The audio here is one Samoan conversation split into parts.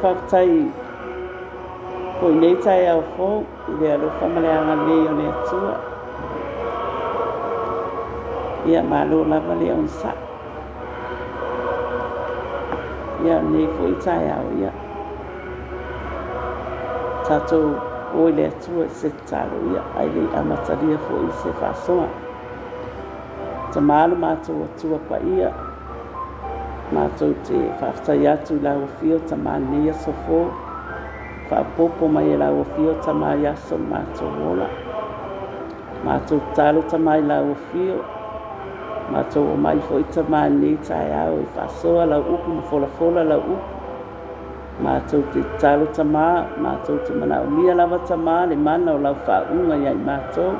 faafetai foi i lenei taeao fou i le alofa ma le agalelei o le Atua. Ia, malo lava le onosai. Ia, o lenei foi taeao, ia, tatou o i le Atua i se tatalo, ia, ae le i amatalia foi se faasoa. Tama lo matou Atua Paia, matou te faafetai atu i lau Afio Tama i lenei aso fou, faaopoopo mai e lau Afio Tama i aso o le matou ola. Matou tatalo Tama i lau Afio, matou omai foi Tama i lenei taeao e faasoa lau upu ma folafola lau upu. Matou te tatalo Tama, matou te manaomia lava Tama le mana o lau faauuga ia i matou.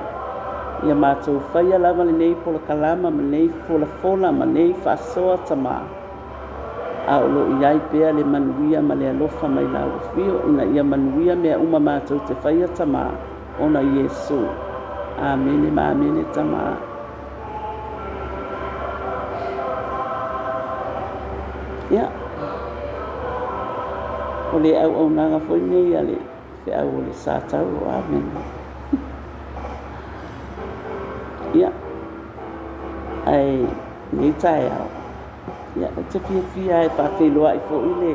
Ia matou faia lava lenei polokalama ma lenei folafola ma lenei faasoa Tama, a o lo o i ai pea le manuia ma le alofa mai lau Afio, ina ia manuia mea uma matou te faia Tama, ona o Iesu. Amene ma amene Tama. Ia, o le auaunaga foi lenei a le feau o le Satauro. Amene. Ia, ae lenei taeao, ia, ou te fiafia e faafeiloai foi le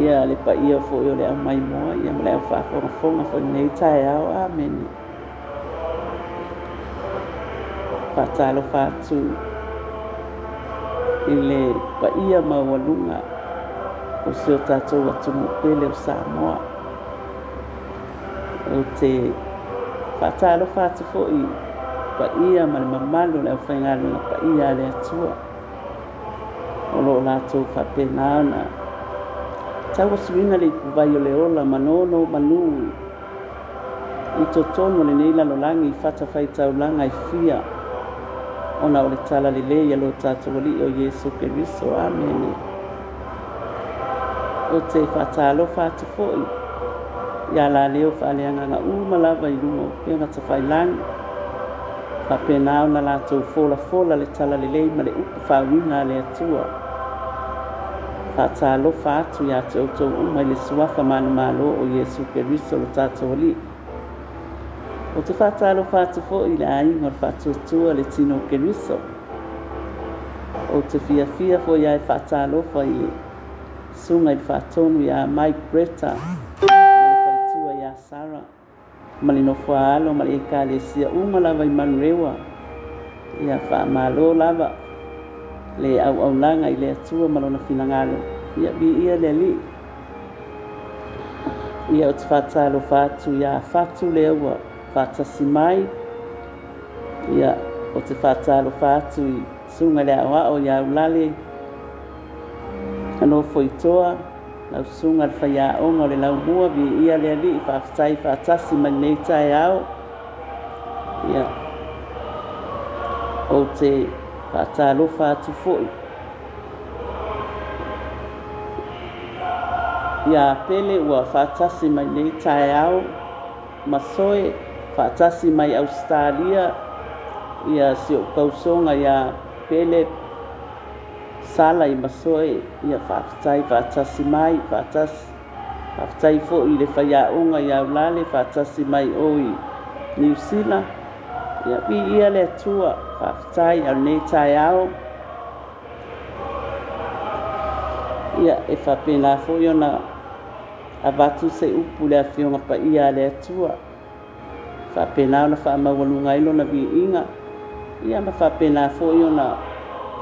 ia le paia foi o le aumaimoa ia ma le aufaafogafoga foi i lenei taeao. Amene. Faatalofa atu i le paia maualuga o si o tatou atunuu pele o Samoa. Ou te faatalofa atu foi i paia ma le mamalu o le aufaigaluega paia a le Atua o lo o latou faapena ona tauasuina le ipuvai o le ola ma nonomanu i totonu o lenei lalolagi i fatafaitaulaga e fia ona o le talalelei a lo tatou Alii o Iesu Keriso. Amene. Ou te faatalofa atu foi i alaleo faaleagaga uma lava i luga o upega tafailagi, faapena ona latou folafola le talalelei ma le upu faauiga a le Atua. Faatalofa atu ia te outou uma i le suafa manumalo o Iesu Keriso lo tatou Alii. Ou te faatalofa atu foi i le aiga o le Faatuatua le Tino o Keriso. Ou te fiafia foi lava e faatalofa i le Susuga i le Faatonu ia Mike Bretta ma le faletua ia Sarah ma le nofoaalo ma le Ekalesia uma lava i Manurewa. Ia faamalo lava le auaunaga i le Atua ma Lona finagalo. Ia viia le Alii. Ia ou te faatalofa atu ia Fatu lea ua faatasi mai. Ia ou te faatalofa atu i Susuga i le Aoao ia Aulale Nofoitoa, lau Susuga i le Faiaoga o le Laumua, viia le Alii, faafetai faatasi mai lenei taeao. Ia, ou te faatalofa atu foi ia Pele ua faatasi mai lenei taeao, ma Soe faatasi mai Ausetalia, ia si ou tausoga ia Pele Sala i Masoe, ia faafetai faatasi mai, faatasi. Faafetai foi i le faiaoga ia Aulale faatasi mai o i Niu Sila. Ia viia le Atua, faafetai a o lenei taeao. Ia e faapena foi ona avatu se upu i le Afioga Paia a le Atua, faapena ona faamaualuga ai Lona viiga, ia ma faapena foi ona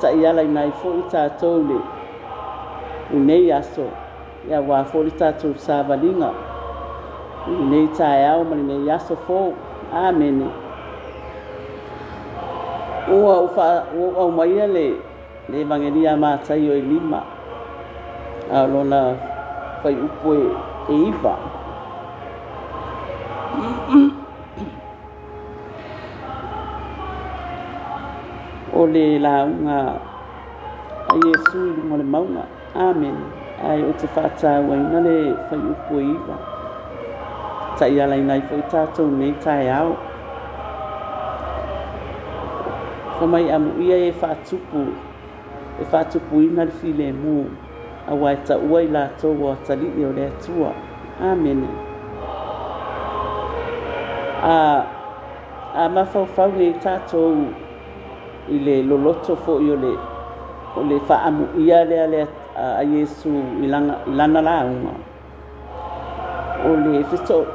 taialaina ai foi tatou i lenei aso, ia aua foi le tatou savaliga i lenei taeao ma lenei aso fou. Amene. Ua ou aumaia le Le Evagelia a Mataio e 5, a o lona fuaiupu e 9. O le lauga a Iesu i luga o le mauga. Amene. Ae ou te faatauaina le fuaiupu e 9. Taialaina ai foi tatou i lenei taeao. Fai mai, amuia e faatupu, e faatupuina le filemu. Aua e taua i latou o atalii o le Atua. Amene. A, a mafaufau nei tatou i le loloto foi o le, o le faaamuia lea le, a Iesu i lana, i lana lauga, o le,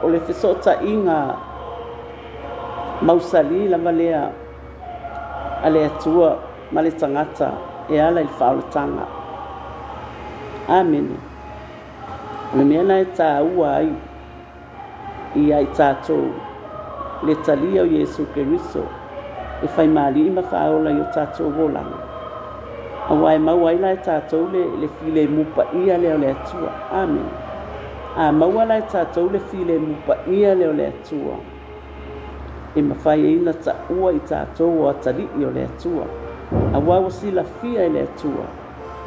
o le fesootaiga mausali lava lea a le Atua ma le tagata e ala i le faaolataga. Amene. O le mea lena e taua ai ia i tatou le talia o Iesu Keriso e faimalii ma faaola i o tatou olaga, aua e maua ai la e tatou le, le filemu paia lea o le Atua. Amene. A maua la e tatou le filemu paia lea o le Atua, e mafai ai ona taua i tatou o atalii o le Atua, aua ua silafia e le Atua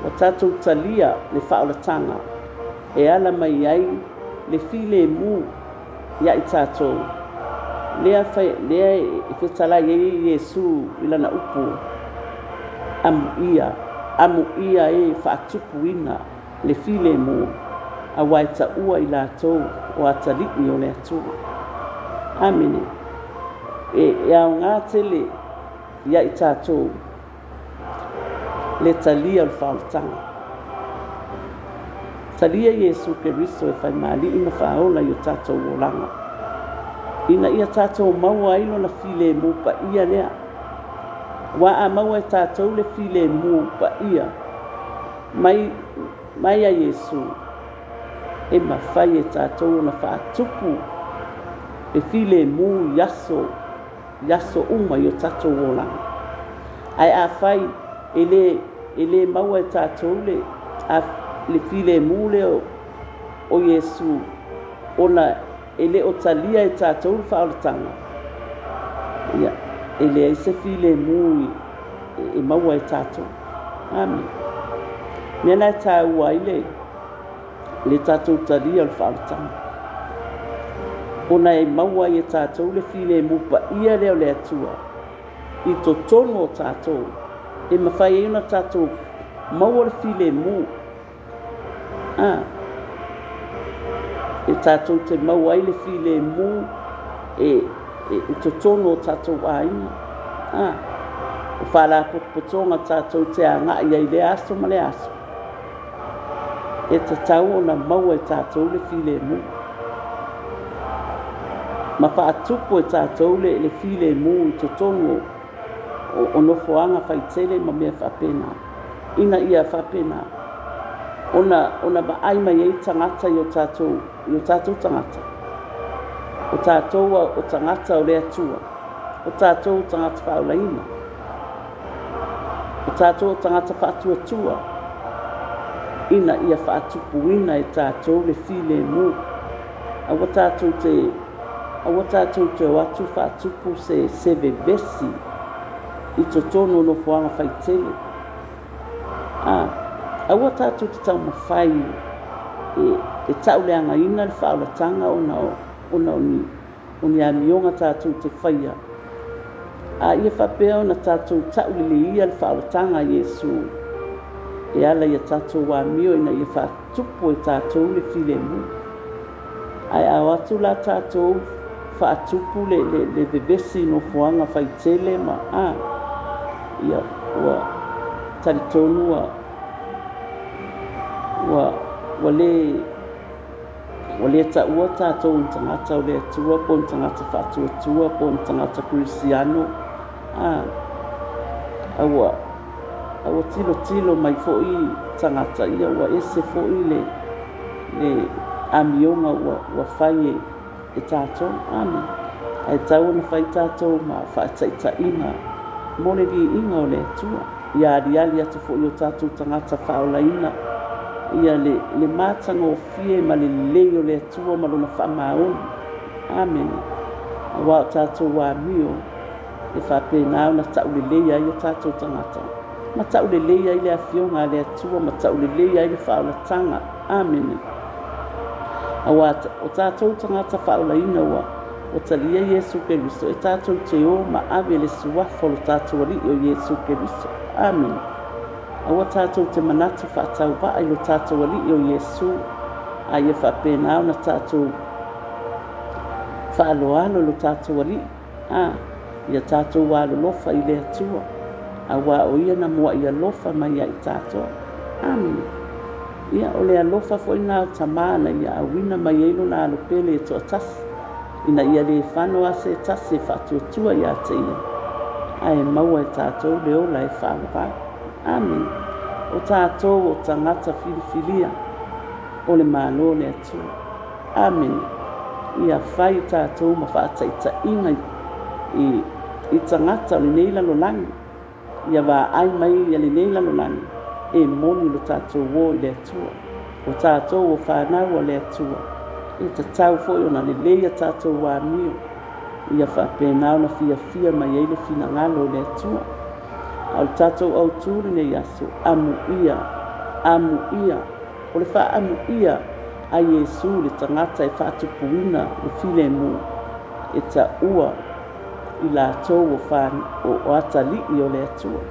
ua tatou talia le faaolataga e ala mai ai le filemu ia i tatou, lea, fai, lea e fetalai ai Iesu i lana upu, Amuia, amuia e faatupuina le filemu, aua e taua i latou o atalii o le Atua. Amene. E, e aoga tele ia i tatou le talia o le faaolataga. Talia Iesu Keriso e faimalii ma faaola i o tatou olaga, ina ia tatou maua ai lona filemu paia lea. Aua a maua e tatou le filemu paia mai, mai a Iesu, e mafai e tatou ona faatupu le filemu i aso i aso uma i o tatou olaga. Ae afai e lē, e lē maua e tatou le, a, le filemu lea o, o Iesu, ona e le o talia e tatou le faaolataga, ia, e leai se filemu i, e maua e tatou. Amene. Mea lena e taua ai le, le tatou talia o le faaolataga, ona e maua ai e tatou le filemu paia lea o le Atua i totonu o tatou, e mafai ai ona tatou maua le filemu, a, e tatou te maua ai le filemu e, e, i totonu o tatou aiga, a, o faalapotopotoga tatou te agai ai i lea aso ma lea aso. E tatau ona maua e tatou le filemu, ma faatupu e tatou le, le filemu i totonu o, o nofoaga faitele ma mea faapena, ina ia faapena ona, ona vaai mai ai tagata i o tatou, i o tatou tagata, o tatou o tagata o le Atua, o tatou o tagata faaolaina. O tatou o tagata faatuatua, ina ia faatupuina e tatou le filemu. Aua tatou te, aua tatou te o atu faatupu se, se vevesi i totonu o nofoaga faitele. A, aua tatou te taumafai e, e tauleagaina le faaolataga ona o, ona o ni o ni amioga tatou te faia, a ia faapea ona tatou tauleleia le faaolataga a Iesu e ala i a tatou amio ina ia faatupu e tatou le filemu. Ae a o atu la tatou faatupu le, le, le vevesi i nofoaga faitele ma a, ia, ua talitonu ua, ua, ua le Ua le taua tatou o ni tagata o le Atua po o ni tagata faatuatua po o ni tagata Kerisiano, a, a ua, a ua tilotilo mai foi tagata, ia ua ese foi le, le amioga ua, ua fai e, e tatou. Amene. Ae tatau ona fai tatou ma faataitaiga mo le viiga o le Atua. Ia aliali atu foi i o tatou tagata faaolaina ia le, le matagofie ma le lelei o le Atua ma Lona faamaoni. Amene. Aua o tatou amio e faapena ona taulelei ai o tatou tagata, ma taulelei ai le Afioga a le Atua, ma taulelei ai le faaolataga. Amene. Aua o tatou tagata faaolaina ua ua talia Iesu Keriso, e tatou te o ma ave le suafa o lo tatou Alii o Iesu Keriso. Amene. Aua tatou te manatu faatauvaa i lo tatou Alii o Iesu, a ia faapena ona tatou faaaloalo i lo tatou Alii, a ia tatou alolofa i le Atua, auā o Ia na muai alofa mai ia i tatou. Amene. Ia, o le alofa foi lena o Tama na ia auina mai ai Lona Alo Pele e toatasi, ina ia le fano lava se tasi e faatuatua ia te Ia, ae maua e tatou le ola e faavavau. Amene. O tatou o tagata filifilia o le Malo o le Atua. Amene. Ia fai tatou ma faataitaiga i, i tagata o lenei lalolagi. Ia vaai mai ia lenei lalolagi e moni lo tatou o i le Atua. O tatou o fanau a le Atua, e tatau foi ona lelei a tatou amio, ia faapena ona fiafia mai ai le finagalo o le Atua. A o le tatou autu lenei aso, amuia, amuia, o le faaamuia a Iesu le tagata e faatupuina le filemu, e taua i latou o, fa, o atalii o le Atua.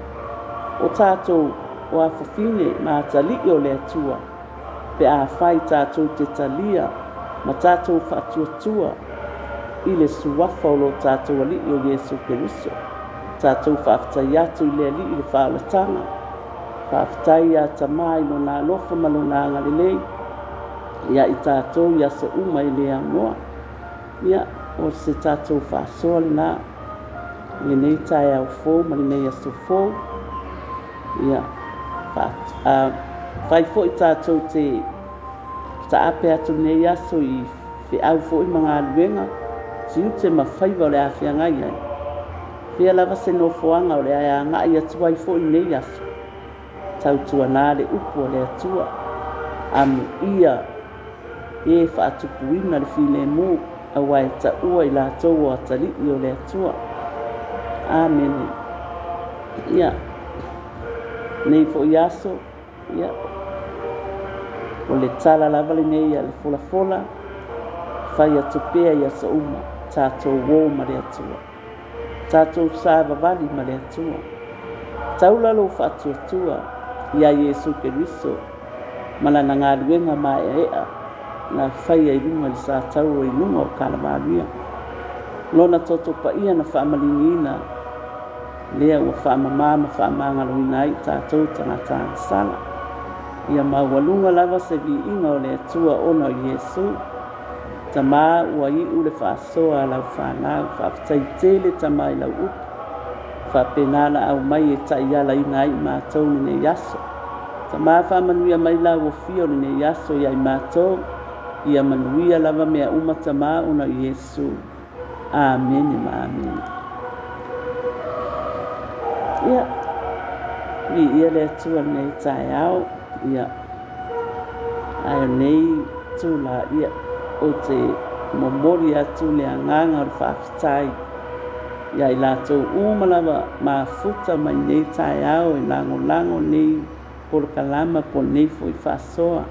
O tatou o afafine ma atalii o le Atua, pe afai tatou te talia ma tatou faatuatua i le suafa o lo tatou Alii o Iesu Keriso. Tatou faafetai atu i le Alii i le faaolataga. Faafetai iā Tama i Lona alofa ma Lona agalelei ia i tatou i aso uma e le aunoa. Ia, o se tatou faasoa lena i lenei taeao fou ma lenei aso fou. Ia, fai foi tatou te taape atu lenei aso i feau foi ma galuega, tiute ma faiva o le a feagai ai. Fea lava se nofoaga o le a agai atu ai foi lenei aso, tautuana le upu a le Atua, amuia e faatupuina le filemu, aua e taua i latou o atalii o le Atua. Amene. Ia, nei foi aso, ia, o le tala lava lenei a le folafola, fai atu pea i aso uma, tatou o ma le Atua. Tatou savavali ma le Atua. Taula lou faatuatua iā Iesu Keriso ma Lana galuega maeaea na faia i luga i le satauro i luga o Kalavaria. Lona toto paia na faamaliniina lea ua faamama ma faamagaloina ai tatou tagata agasala. Ia maualuga lava se viiga o le Atua ona o Iesu. Tama ua iu le faasoa a lau fanau, faafetai tele Tama i lau upu, faapena na aumai e taialaina ai i matou lenei aso. Tama faamanuia mai lau ofia o lenei aso ia i matou, ia manuia lava mea uma Tama ona o Iesu. Amene ma amene. Ia, viia le Atua i lenei taeao, ia, ae o lenei itula, ia, ou te momoli atu le agaga o le faafetai ia i latou uma lava mafuta mai lenei taeao e lagolago lenei polokalama po o lenei foi faasoa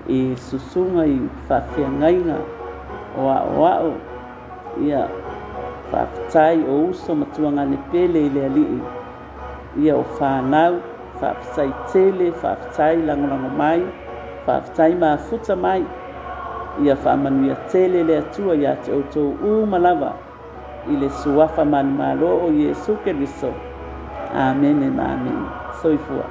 i susuga i faafeagaiga o aoao, ia, faafetai o uso ma tuagane pele i le Alii, ia o fanau, faafetai tele, faafetai lagolago mai, faafetai mafuta mai, ia faamanuia tele le Atua ia te outou uma lava i le suafa manumalo o Iesu Keriso. Amene ma amene. Soifua.